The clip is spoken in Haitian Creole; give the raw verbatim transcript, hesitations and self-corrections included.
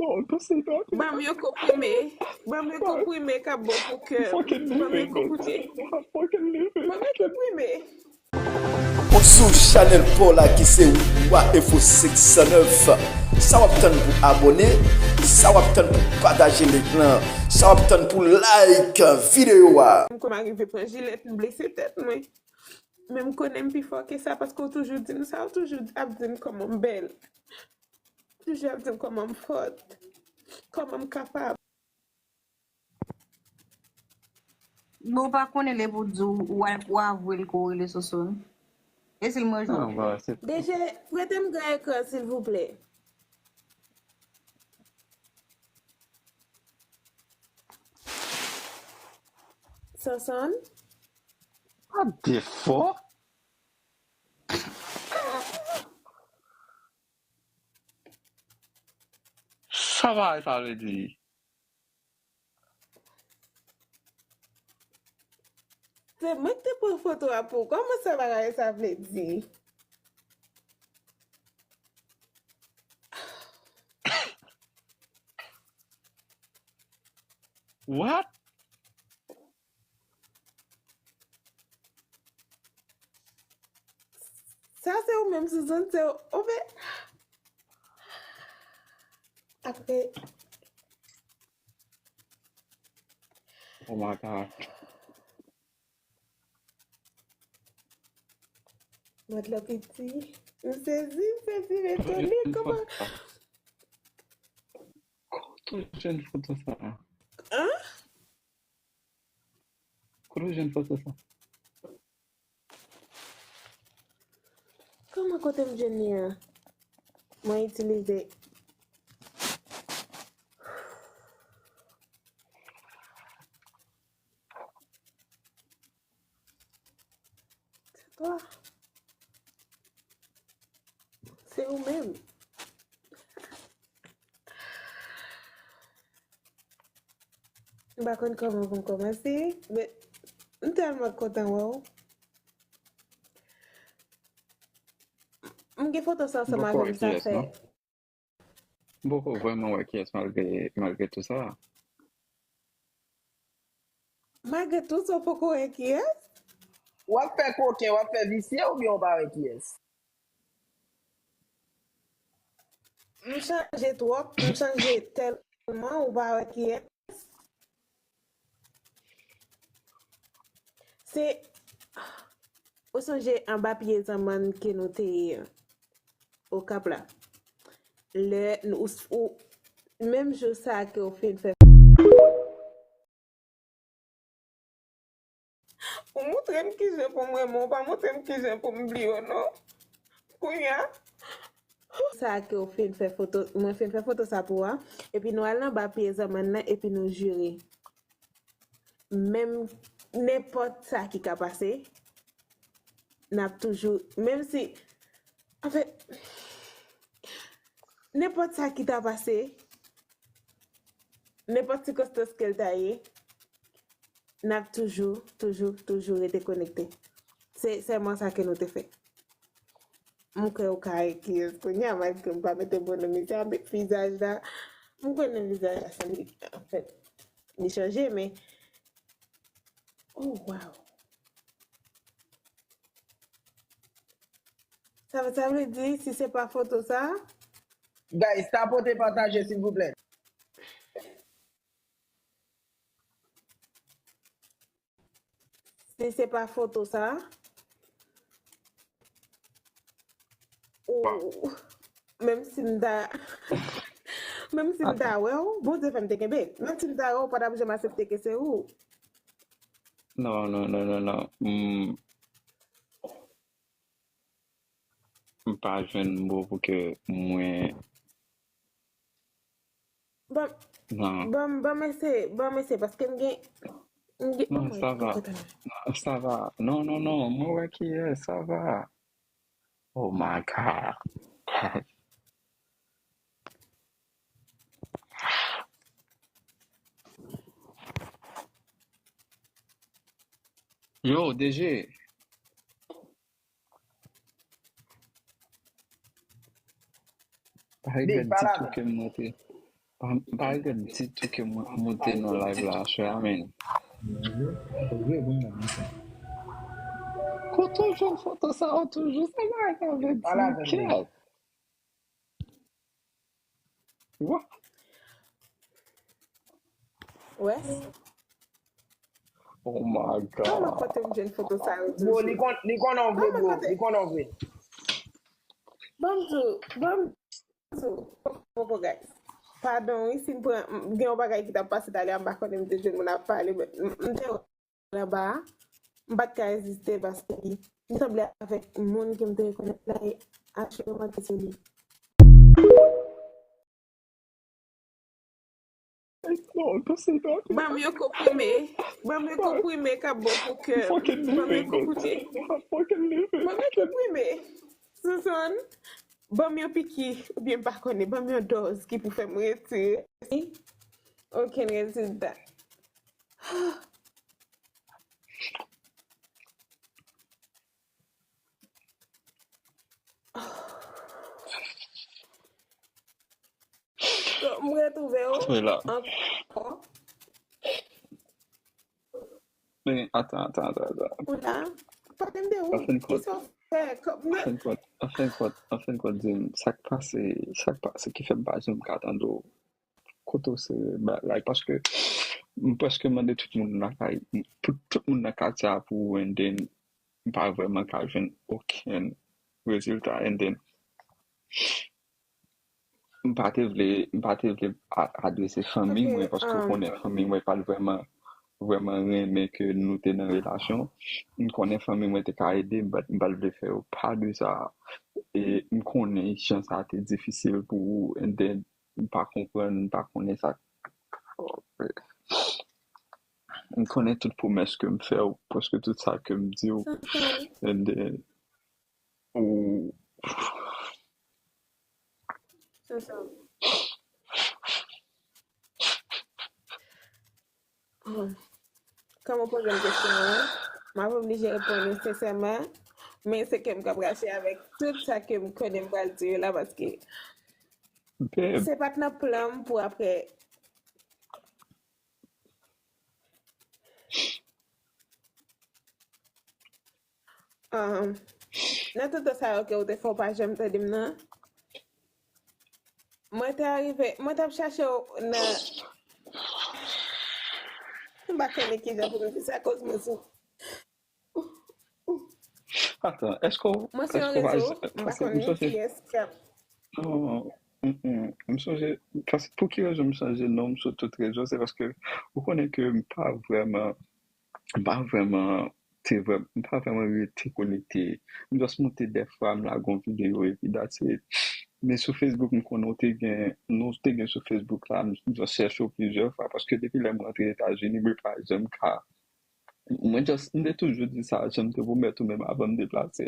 Oh, don't say nothing. Ban m yon konprime. Ban m yon konprime k ap bon pou kè m. Ban m yon konprime. Ou sou chanèl pa w la ki se Wa Enfo senk san nèf. Sa w ap tann pou abòne? Sa w ap tann pou pataje link lan? Sa w ap tann pou like videyo a? M konn arive pran jilèt, m blese tèt mwen. Men m konnen m pi fò ke sa paske w toujou di m sa, w toujou ap di m kòman m bèl. Toujou ap di m kòman m fòt, kòman m kapab. Men w pa konnen lè pou di w w a avwe l ke w rele Soso. E si l manje w? DG, prete m gran ekran silvouplè. Sanson? Pa defo. Sa bagay sa vle di? Se mwen ki te pran foto a pou ou. Kòman sa bagay sa vle di? What? Sa se ou menm Suzanne, se ou. Ou vle apre. Oh my God. Mwen piti. M sezi, m sezi, m etone. Kòman? Kote w jwenn foto sa? An? Kote w jwenn foto sa? Kòman kote m jwenn li an? Mwen itilize. Se pa. Se ou menm. M pa konn kòman pou m kòmanse, men m tèlman kontan wè w. M gen foto sa ansanm avè m, sa fè. M poko vrèman wè kiyès malgre, malgre tou sa. Malgre tou sa, w poko wè kiyès? W ap fè koken, w ap fè visye oubyen w pa wè kiyès? M chanje twòp, m chanje tèlman, ou pa wè kiyès. Se, ou sonje anba pye zanmann ke nou te ye an, Okap la? Lè ou, ou, menm jou sa a ke w fin fè. Ou montre m kijan pou m renmen w, ou pa montre m kijan pou m bliye w non. Kounye a. Sa ke w fin fè foto, mwen fin fè foto sa pou ou a, epi nou al anba pye zanmann nan epi nou jire. Menm nenpòt sa ki ka pase, n ap toujou, menm si, anfèt, nenpòt sa ki ta pase, nenpòt sikonstans ke l ta ye, n ap toujou, toujou, toujou rete konekte. Se sèman sa ke nou te fè. M kwè ou ka wè kiyès kounye a, malgre m pa mete bon nan medya, men vizaj la, m konnen vizaj la sanble, anfèt, li chanje, men, oh, wow. Sa, sa vle di, si se pa foto sa? Guys, tapote pataje, silvouplè. Si se pa foto sa, ou, menm si m ta, menm si m ta wè w, Bondye fè m te kenbe. Menm si m ta wè w, ou pa t ap janm aksepte ke se ou. Non, non, non, non, non. M, m pa jwenn mo pou ke mwen Ban, ban, ban m eseye, ban m eseye, paske m gen, m gen, Non, sa va. Sa va. Non, non, non. Mwen wè kiyès, sa va. Oh my God. Yo, DG. Pa regrèt ditou ke m monte. Pa, pa regrèt ditou ke mwen monte nan live la aswè a, men. Kote w jwenn foto sa yo toujou? Sa bagay sa vle di kèt. Wè. Oh my God. Kòman kote m jwenn foto sa yo toujou? Bro, li kon, li konnen w vre, bro. Li konnen w vre. Ban m di w, ban m di w. Poko, guys. Padon, wi, si m pran, m, gen yon bagay ki t ap pase talè a, m pa konnen m te jwenn moun ap pale, men m, m te wè l anba a, m pa t ka reziste paske li, li sanble avèk moun ke m te rekonèt la, e asirèman ke se li. Non, don't say that. Ban m yon konprime. Ban m yon konprime k ap bon pou kè m. Ban m yon konprime. Ban m yon konprime. Susan, ban m yon piki, oubyen m pa konnen, ban m yon dòz ki pou fè m retire. Okenn rezilta. Donk, m retwouve w ankò. Men, atan, atan, atan, atan. Ou la? Pale m de ou? Kisa w fè? Anfenkont, anfenkont, anfenkont, di m, sa k pase, sa k pase ki fè m pa janm ka tande w? Kote w se bagay, paske m prèske mande tout moun lakay, pou tout moun nan katye a pou ou, and then m pa vrèman ka jwenn okenn rezilta, and then m pa te vle, m pa te vle a-, adrese fanmi mwen, paske w konnen fanmi mwen pa t vrèman, vrèman renmen ke nou te nan relasyon. M konnen fanmi mwen te ka ede m, but m pa t vle fè yo pa de sa. E m konnen jan sa te difisil pou ou, and then m pa konprann, m pa konnen sa. M konnen tout pwomès ke m fè w, prèske tout sa ke m di w. And then, ou... Kòman w poze m kesyon an, m ap oblije reponn ou sensèman, men se kè m k ap rache avèk tout sa ke m konnen m pral di yo la, paske se pa t nan plan m pou apre. Ahn, nan tout tan sa yo ke ou te fè, ou pa janm tande m nan. Mwen te arive, mwen t ap chache w nan, m pa konnen kijan pou m di sa, akoz mwen sou... Atan, èske w, mwen sou yon rezo, m pa konnen kiyès k ap... Non, mm, mm, m sonje, paske pou ki rezon m chanje non m sou tout rezo, se paske ou konnen ke m pa vrèman, m pa vrèman te vrè-, m pa vrèman rete konekte. M just monte dèfwa, m lage yon videyo epi that's it. Men sou Facebook, m konnen w te gen, nou te gen sou Facebook la, m just chèche w plizyè fwa, paske depi lè m rantre Etazini, mwen pa janm ka, mwen just, m te toujou di sa, jan m te pwomèt ou menm avan m deplase.